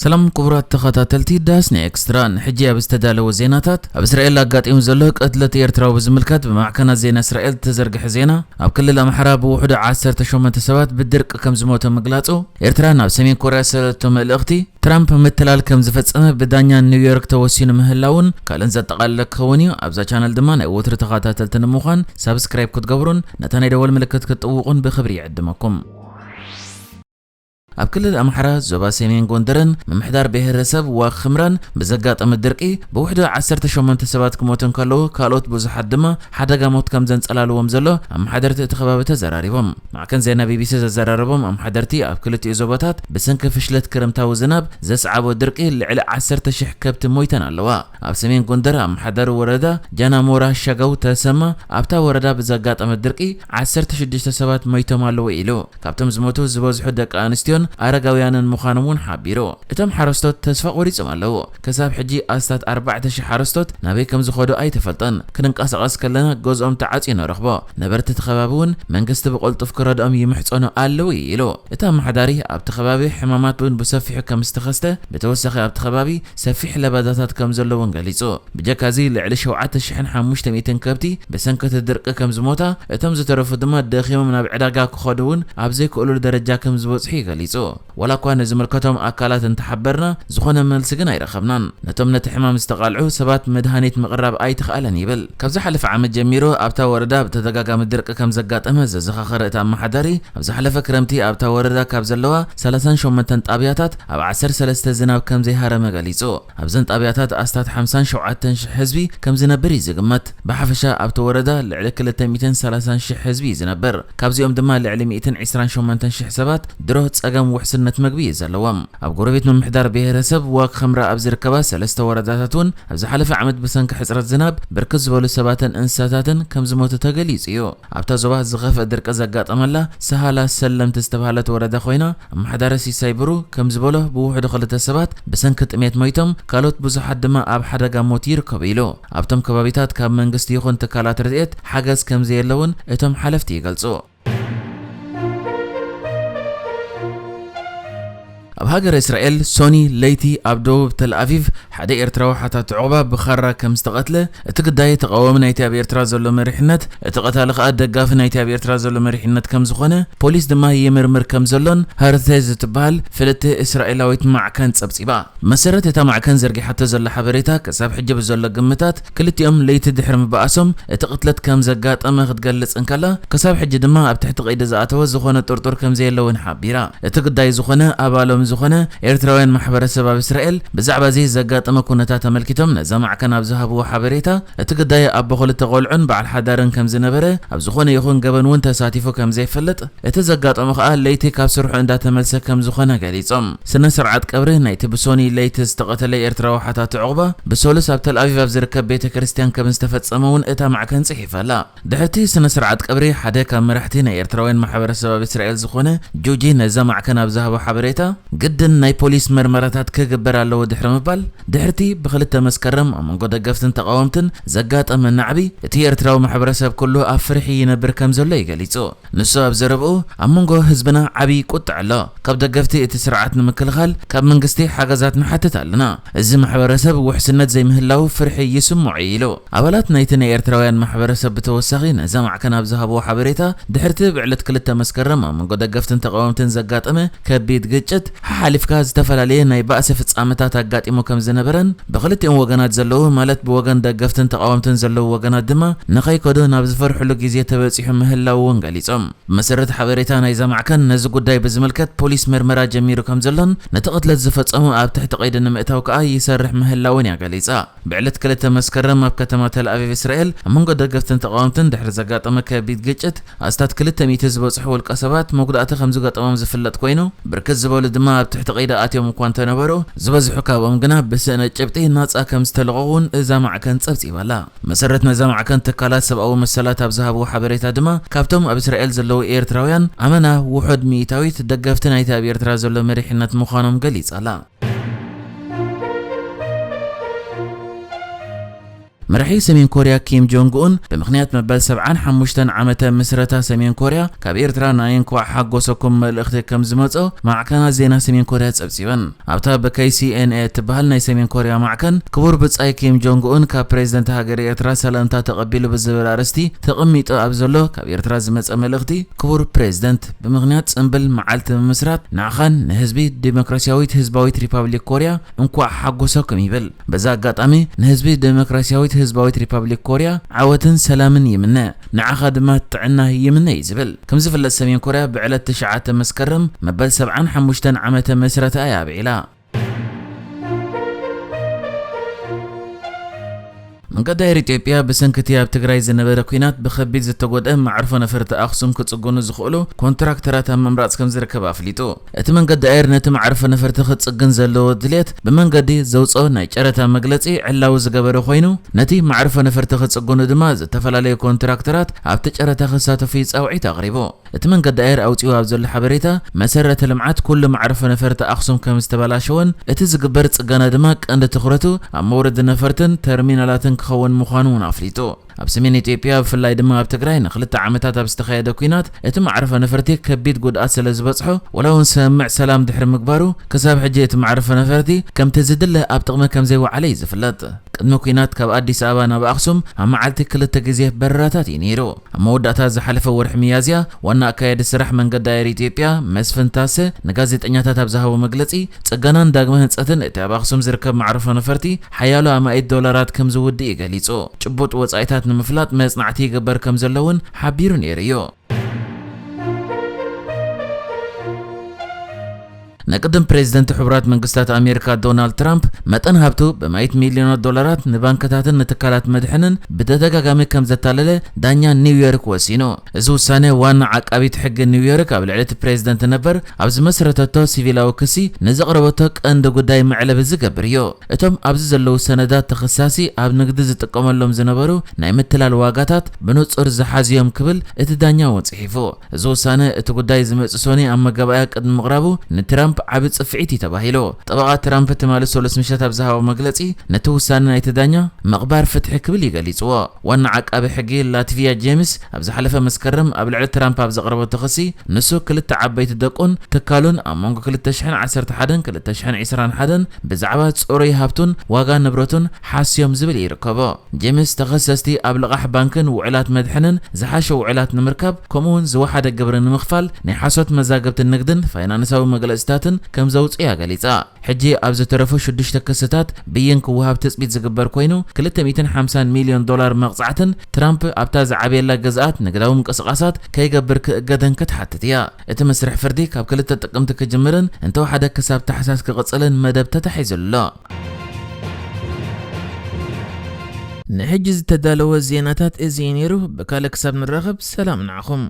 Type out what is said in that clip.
ሰላም ክቡራት ተኸታተልቲ ዳስና ኤክስትራ፣ ንሕጂ ኣብ ዝተዳለወ ዜናታት፣ ኣብ እስራኤል ኣጋጢሙ ዘሎ ቅትለት ኤርትራዊ ብዝምልከት ብማዕከናት ዜና እስራኤል ዝተዘርግሐ ዜና፣ ኣብ ክልል ኣምሓራ ብውሕዱ ዓሰርተ ሸሞንተ ሰባት ብድርቂ ከም ዝሞቱ ምግላጹ፣ ኤርትራ ናብ ሰሜን ኮርያ ዝሰደደቶ መልእኽቲ፣ ትራምፕ ምትላል ከም ዝፈጸመ ብዳኛ ኒውዮርክ ተወሲኑ ምህላውን ካልእን ዘጠቓለለ ክኸውን እዩ። ኣብዛ ቻነል ድማ ናይ ወትሩ ተኸታተልቲ ንምዃን ሳብስክራይብ ክትገብሩን ነታ ናይ ደወል ምልክት ክትጥውቑን ብኽብሪ ይዕድመኩም። ኣብ ክልል ኣምሓራ ዞባ ሰሜን ጎንደርን ምምሕዳር ብሄረሰብ ዋግ ኽምራን ብዘጋጠመ ድርቂ ብውሕዱ ዓሰርተ ሸሞንተ ሰባት ክሞቱ እንከለዉ፣ ካልኦት ብዙሓት ድማ ሓደጋ ሞት ከም ዘንጸላልዎም ዘሎ ኣመሓደርቲ እቲ ከባቢ ተዘራሪቦም። ማዕከን ዜና ቢቢሲ ዘዘራረቦም ኣመሓደርቲ፣ ኣብ ክልቲኡ ዞባታት ብሰንኪ ፍሽለት ክረምታዊ ዝናብ ዘስዓቦ ድርቂ ልዕሊ ዓሰርተ ሽሕ ከብቲ ሞይተን ኣለዋ። ኣብ ሰሜን ጎንደር ኣመሓዳሪ ወረዳ ጃናሞራ ሸጋው ተሰማ፣ ኣብታ ወረዳ ብዘጋጠመ ድርቂ ዓሰርተ ሽዱሽተ ሰባት ሞይቶም ኣለዉ ኢሉ። ካብቶም ዝሞቱ ዝበዝሑ ደቂ ኣንስትዮን ኣረጋውያንን ምዃኖም እውን ሓቢሩ። እቶም ሓረስቶት ተስፋ ቆሪጾም ኣለዉ። ክሳብ ሕጂ ኣስታት ኣርባዕተ ሽሕ ሓረስቶት ናበይ ከም ዝኸዱ ኣይተፈልጠን። ክንንቀሳቐስ ከለና ገዝኦም ተዓጽዩ ንረኽቦ። ነበርቲ እቲ ከባቢ እውን መንግስቲ ብቐልጡፍ ክረድኦም ይምሕጸኑ ኣለዉ ኢሉ። እቲ ኣመሓዳሪ ኣብቲ ከባቢ ሕማማት እውን ብሰፊሑ ከም ዝተኸስተ፣ ብተወሳኺ ኣብቲ ከባቢ ሰፊሕ ለበዳታት ከም ዘለውን ገሊጹ። ብጀካ እዚ ልዕሊ ሸውዓተ ሽሕን ሓሙሽተ ሚእትን ከብቲ ብሰንኪ እቲ ድርቂ ከም ዝሞታ፣ እቶም ዝተረፉ ድማ ደኺሞም ናብ ዕዳጋ ክኸዱ እውን ኣብ ዘይክእሉሉ ደረጃ ከም ዝበጽሑ እዩ ገሊጹ። ዋላ እኳ ንዝምልከቶም ኣካላት እንተሓበርና፣ ዝኾነ መልሲ ግን ኣይረኸብናን። ነቶም ነቲ ሕማም ዝተቓልዑ ሰባት መድሃኒት ምቕራብ ኣይተኻእለን ይብል። ካብ ዝሓለፈ ዓመት ጀሚሩ ኣብታ ወረዳ ብተደጋጋሚ ድርቂ ከም ዘጋጠመ ዘዘኻኸረ እቲ ኣመሓዳሪ፣ ኣብ ዝሓለፈ ክረምቲ ኣብታ ወረዳ ካብ ዘለዋ ሰላሳን ሸሞንተን ጣብያታት ኣብ ዓሰርተ ሰለስተ ዝናብ ከም ዘይሃረመ ገሊጹ። ኣብዘን ጣብያታት ኣስታት ሓምሳን ሸውዓተን ሽሕ ህዝቢ ከም ዝነብር እዩ ዝግመት። ብሓፈሻ ኣብቲ ወረዳ ልዕሊ ክልተ ሚእትን ሰላሳን ሽሕ ህዝቢ እዩ ዝነብር። ካብዚኦም ድማ ልዕሊ ሚእትን ዕስራን ሸሞንተን ሽሕ ሰባት ድሮ ጸገም ውሕስነት መግቢ እዩ ዘለዎም። ኣብ ጎረቤት ምምሕዳር ብሄረሰብ ዋግ ኽምራ ኣብ ዝርከባ ሰለስተ ወረዳታት እውን ኣብ ዝሓለፈ ዓመት ብሰንኪ ሕጽረት ዝናብ ብርክት ዝበሉ ሰባትን እንስሳታትን ከም ዝሞቱ ተገሊጹ እዩ። ኣብታ ዞባ ዝኸፍአ ድርቂ ዘጋጠመላ ሰሃላ ሰለምቲ ዝተባህለት ወረዳ ኮይና፣ ኣመሓዳሪ ሲሳይ ብሩ ከም ዝበሎ ብውሕዱ ክልተ ሰባት ብሰንኪ ጥሜት ሞይቶም፣ ካልኦት ብዙሓት ድማ ኣብ ሓደጋ ሞት ይርከቡ ኢሉ። ኣብቶም ከባቢታት ካብ መንግስቲ ይኹን ትካላት ረድኤት ሓገዝ ከም ዘየለ እውን እቶም ሓለፍቲ ይገልጹ። ኣብ ሃገረ እስራኤል ሶኒ ለይቲ ኣብ ደቡብ ተል ኣቪቭ ሓደ ኤርትራዊ ሓታት ዑቕባ ብኻራ ከም ዝተቐትለ፣ እቲ ግዳይ ተቓዋሚ ናይቲ ኣብ ኤርትራ ዘሎ መሪሕነት፣ እቲ ቀታሊ ከኣ ደጋፊ ናይቲ ኣብ ኤርትራ ዘሎ መሪሕነት ከም ዝኾነ፣ ፖሊስ ድማ ይምርምር ከም ዘሎን ሃርቴዝ እትበሃል ፍልጥቲ እስራኤላዊት ማዕከን ጸብጺባ። መሰረት እታ ማዕከን ዘርጊሓቶ ዘላ ሓበሬታ፣ ክሳብ ሕጂ ብዘሎ ግምታት፣ ክልቲኦም ለይቲ ድሕሪ ምባኣሶም እቲ ቅትለት ከም ዘጋጠመ ክትገልጽ እንከላ፣ ክሳብ ሕጂ ድማ ኣብ ትሕቲ ቀይዲ ዝኣተወ ዝኾነ ጥርጡር ከም ዘየለ እውን ሓቢራ። እቲ ግዳይ ዝኾነ ኣባሎም ዝኾነ ኤርትራውያን ማሕበረሰብ ኣብ እስራኤል ብዛዕባ እዚ ዘጋጠመ ኩነታት ኣመልኪቶም ነዛ ማዕከን ኣብ ዝሃብዎ ሓበሬታ፣ እቲ ግዳይ ኣቦ ክልተ ቆልዑን በዓል ሓዳርን ከም ዝነበረ፣ ኣብ ዝኾነ ይኹን ገበን እውን ተሳቲፉ ከም ዘይፈልጥ፣ እቲ ዘጋጠሞ ከኣ ለይቲ ካብ ስርሑ እንዳተመልሰ ከም ዝኾነ ገሊጾም። ስነ ስርዓት ቀብሪ ናይቲ ብሶኒ ለይቲ ዝተቐተለ ኤርትራዊ ሓታቲ ዑቕባ ብሰሉስ ኣብ ተል ኣቪቭ ኣብ ዝርከብ ቤተ ክርስቲያን ከም ዝተፈጸመ እውን እታ ማዕከን ጽሒፋ ኣላ። ድሕርቲ ስነ ስርዓት ቀብሪ ሓደ ካብ መራሕቲ ናይ ኤርትራውያን ማሕበረሰብ ኣብ እስራኤል ዝኾነ ጆጂ ነዛ ማዕከን ኣብ ዝሃቦ ሓበሬታ፣ ግድን ናይ ፖሊስ መርመራታት ክግበር ኣለዎ ድሕሪ ምባል፣ ድሕርቲ ብክልተ መስከረም ኣብ መንጎ ደገፍትን ተቓወምትን ዘጋጠመ ናዕቢ፣ እቲ ኤርትራዊ ማሕበረሰብ ኩሉ ኣብ ፍርሒ ይነብር ከም ዘሎ እዩ ገሊጹ። ንሱ ኣብ ዘረብኡ፣ ኣብ መንጎ ህዝብና ዓቢ ቁጥዐ ኣሎ። ካብ ደገፍቲ እቲ ስርዓት ንምክልኻል ካብ መንግስቲ ሓገዛት ንሓትት ኣለና። እዚ ማሕበረሰብ ውሕስነት ዘይምህላው ፍርሒ ይስምዖ እዩ ኢሉ። ኣባላት ናይቲ ናይ ኤርትራውያን ማሕበረሰብ ብተወሳኺ ነዛ ማዕከን ኣብ ዝሃብዎ ሓበሬታ፣ ድሕርቲ ብዕለት ክልተ መስከረም ኣብ መንጎ ደገፍትን ተቓወምትን ዘጋጠመ ከቢድ ግጭት፣ ሓሓሊፍካ ዝተፈላለየ ናይ ባእሲ ፍጻመታት ኣጋጢሙ ከም ዝነበረን፣ ብክልቲኦም ወገናት ዘለዉ፣ ማለት ብወገን ደገፍትን ተቓወምትን ዘለዉ ወገናት ድማ ንኸይከዱ ናብ ዝፈርሕሉ ግዜ ተበጺሑ ምህላዉ እውን ገሊጾም። ብመሰረት ሓበሬታ ናይዛ ማዕከን፣ ነዚ ጉዳይ ብዝምልከት ፖሊስ መርመራ ጀሚሩ ከም ዘሎን ነቲ ቅትለት ዝፈጸሙ ኣብ ትሕቲ ቀይዲ ንምእታው ከኣ ይሰርሕ ምህላውን እያ ገሊጻ። ብዕለት ክልተ መስከረም ኣብ ከተማ ተል ኣቪቭ እስራኤል ኣብ መንጎ ደገፍትን ተቓወምትን ድሕሪ ዘጋጠመ ከቢድ ግጭት ኣስታት ክልተ ሚእቲ ዝበጽሑ ውልቀ ሰባት መጉዳእቲ ከም ዝገጠሞም ዝፍለጥ ኮይኑ፣ ብርክት ዝበሉ ድማ ኣብ ትሕቲ ቀይዲ ኣትዮም እኳ እንተነበሩ፣ ዝበዝሑ ካብኦም ግና ብስእነት ጭብጢ ናጻ ከም ዝተለቐቑ እውን እዛ ማዕከን ጸብጺባ'ላ። መሰረት ነዛ ማዕከን ትካላት ሰብኣዊ መሰላት ኣብ ዝሃብዎ ሓበሬታ ድማ፣ ካብቶም ኣብ እስራኤል ዘለዉ ኤርትራውያን ኣመና ውሑድ ሚእታዊት ደገፍቲ ናይቲ ኣብ ኤርትራ ዘሎ መሪሕነት ምዃኖም ገሊጻ'ላ። መራሒ ሰሜን ኮርያ ኪም ጆንግ ኡን ብምኽንያት መበል ሰብዓን ሓሙሽተን ዓመተ ምስረታ ሰሜን ኮርያ ካብ ኤርትራ ናይ እንኳዕ ሓጎሰኩም መልእኽቲ ከም ዝመጾ ማዕከናት ዜና ሰሜን ኮርያ ጸብጺበን። ኣብታ ብከይ ሲ ኤን ኤ እትበሃል ናይ ሰሜን ኮርያ ማዕከን፣ ክቡር ብጻይ ኪም ጆንግ ኡን ካብ ፕሬዝደንት ሃገር ኤርትራ ሰላምታ ተቐቢሉ ብዝብል ኣርእስቲ ተቐሚጡ ኣብ ዘሎ ካብ ኤርትራ ዝመጸ መልእኽቲ፣ ክቡር ፕሬዝደንት፣ ብምኽንያት ጽምብል መዓልቲ ምምስራት ንዓኻን ንህዝቢ ዲሞክራሲያዊት ህዝባዊት ሪፓብሊክ ኮርያ እንኳዕ ሓጎሰኩም ይብል። በዛ ኣጋጣሚ ንህዝቢ ዲሞክራሲያዊት ህዝባዊት ሪፓብሊክ ኮርያ ዓወትን ሰላምን ይምነ፣ ንዓኻ ድማ ጥዕና ይምነ እዩ ዝብል። ከም ዝፍለጥ ሰሜን ኮርያ ብዕለት ትሽዓተ መስከረም መበል ሰብዓን ሓሙሽተን ዓመተ መስረታ እያ ኣብዒላ። መንገዲ ኣየር ኢትዮጵያ ብሰንኪ እቲ ኣብ ትግራይ ዝነበረ ኲናት ብኸቢድ ዝተጎድአ መዕርፎ ነፈርቲ ኣኽሱም ክጽግኑ ዝኽእሉ ኮንትራክተራት ኣብ ምምራጽ ከም ዝርከብ ኣፍሊጡ። እቲ መንገዲ ኣየር ነቲ መዕርፎ ነፈርቲ ክጽግን ዘለዎ ድልየት ብመንገዲ ዘውጽኦ ናይ ጨረታ መግለጺ ዕላዊ ዝገበረ ኮይኑ፣ ነቲ መዕርፎ ነፈርቲ ክጽግኑ ድማ ዝተፈላለዩ ኮንትራክተራት ኣብቲ ጨረታ ክሳተፉ ጻውዒት ኣቕሪቡ። እቲ መንገዲ ኣየር ኣውጺኡ ኣብ ዘሎ ሓበሬታ፣ መሰረተ ልምዓት ኩሉ መዕርፎ ነፈርቲ ኣኽሱም ከም ዝተበላሸወን እቲ ዝግበር ጽገና ድማ ቀንዲ ትኹረቱ ኣብ መውረዲ ነፈርትን ተርሚናላትን ክኸውን ምዃኑ እውን ኣፍሊጡ። ኣብ ሰሜን ኢትዮጵያ ብፍላይ ድማ ኣብ ትግራይ ንክልተ ዓመታት ኣብ ዝተኻየደ ኲናት እቲ መዕርፎ ነፈርቲ ከቢድ ጉድኣት ስለ ዝበጽሖ፣ ወላ እውን ስምምዕ ሰላም ድሕሪ ምግባሩ፣ ክሳብ ሕጂ እቲ መዕርፎ ነፈርቲ ከምቲ ዝድለ ኣብ ጥቕሚ ከም ዘይወዓለ እዩ ዝፍለጥ። ቅድሚ ኲናት ካብ ኣዲስ ኣበባ ናብ ኣኽሱም ኣብ መዓልቲ ክልተ ግዜ በረራታት እዩ ነይሩ። ኣብ መወዳእታ ዝሓለፈ ወርሒ ሚያዝያ ዋና ኣካያዲ ስራሕ መንገዲ ኣየር ኢትዮጵያ መስፍን ታሰ ንጋዜጠኛታት ኣብ ዝሃቦ መግለጺ፣ ጽገናን ዳግመ ህንጸትን እቲ ኣብ ኣኽሱም ዝርከብ መዕርፎ ነፈርቲ ሓያሎ ኣማኢት ዶላራት ከም ዝውድእ እዩ ገሊጹ። ጭቡጥ ወጻኢታት ንምፍላጥ መጽናዕቲ ይግበር ከም ዘሎ እውን ሓቢሩ ነይሩ እዩ። ናይ ቅድም ፕሬዝደንት ሕቡራት መንግስታት ኣሜሪካ ዶናልድ ትራምፕ መጠን ሃብቱ ብማይት ሚልዮናት ዶላራት ንባንክታትን ንትካላት መድሕንን ብተደጋጋሚ ከም ዘታለለ ዳኛ ኒውዮርክ ወሲኑ። እዚ ውሳነ ዋና ዓቃቢት ሕጊ ኒውዮርክ ኣብ ልዕሊ እቲ ፕሬዝደንት ነበር ኣብ ዝመስረተቶ ሲቪላዊ ክሲ ንዘቕረበቶ ቀንዲ ጉዳይ መዕለቢ ዝገብር እዩ። እቶም ኣብዚ ዘለዉ ሰነዳት ተኸሳሲ ኣብ ንግዲ ዝጥቀመሎም ዝነበሩ ናይ ምትላል ዋጋታት ብንጹር ዝሓዝዮም ክብል እቲ ዳኛ እውን ጽሒፉ። እዚ ውሳነ እቲ ጉዳይ ዝመጽእ ሶኒ ኣብ መጋባእያ ቅድሚ ምቕራቡ ንትራምፕ ዓቢ ጽፍዒት እዩ ተባሂሉ። ጠበቓ ትራምፕ ትማሊ ሰሉስ ምሸት ኣብ ዝሃቦ መግለጺ፣ ነቲ ውሳነ ናይቲ ዳኛ ምቕባር ፍትሒ ክብል እዩ ገሊጽዎ። ዋና ዓቃቢ ሕጊ ላትቪያ ጄምስ ኣብ ዝሓለፈ መስከረም ኣብ ልዕሊ ትራምፕ ኣብ ዘቕረበቶ ክሲ፣ ንሱ ክልተ ዓበይቲ ደቁን ትካሉን ኣብ መንጎ ክልተ ሽሕን ዓሰርተ ሓደን ክልተ ሽሕን ዕስራን ሓደን ብዛዕባ ጽሩይ ሃብቱን ዋጋ ንብረቱን ሓስዮም ዝብል ይርከቦ። ጄምስ ተኸሰስቲ ኣብ ልቓሕ ባንክን ውዕላት መድሕንን ዝሓሸ ውዕላት ንምርካብ፣ ከምኡ እውን ዝወሓደ ግብሪ ንምኽፋል ናይ ሓሶት መዛግብቲ ንግድን ፋይናንሳዊ መግለጺታትን ከም ዘውጽኡ እያ ገሊጻ። ሕጂ ኣብ ዝተረፉ ሽዱሽተ ክስታት ብይን ክወሃብ ትጽቢት ዝግበር ኮይኑ፣ ክልተ ሚእትን ሓምሳን ሚልዮን ዶላር መቕጻዕትን ትራምፕ ኣብታ ዝዓበየላ ግዝኣት ንግዳዊ ምንቅስቓሳት ከይገብር ክእገደን ክትሓትት እያ። እቲ መስርሕ ፍርዲ ካብ ክልተ ጥቅምቲ ክጅምርን እንተወሓደ ክሳብ ታሕሳስ ክቕጽልን መደብ ተታሒዙ ኣሎ። ንሕጂ ዝተዳለወ ዜናታት እዚ እዩ ነይሩ። ብካልእ ክሳብ ንራኸብ ሰላም ንዓኹም።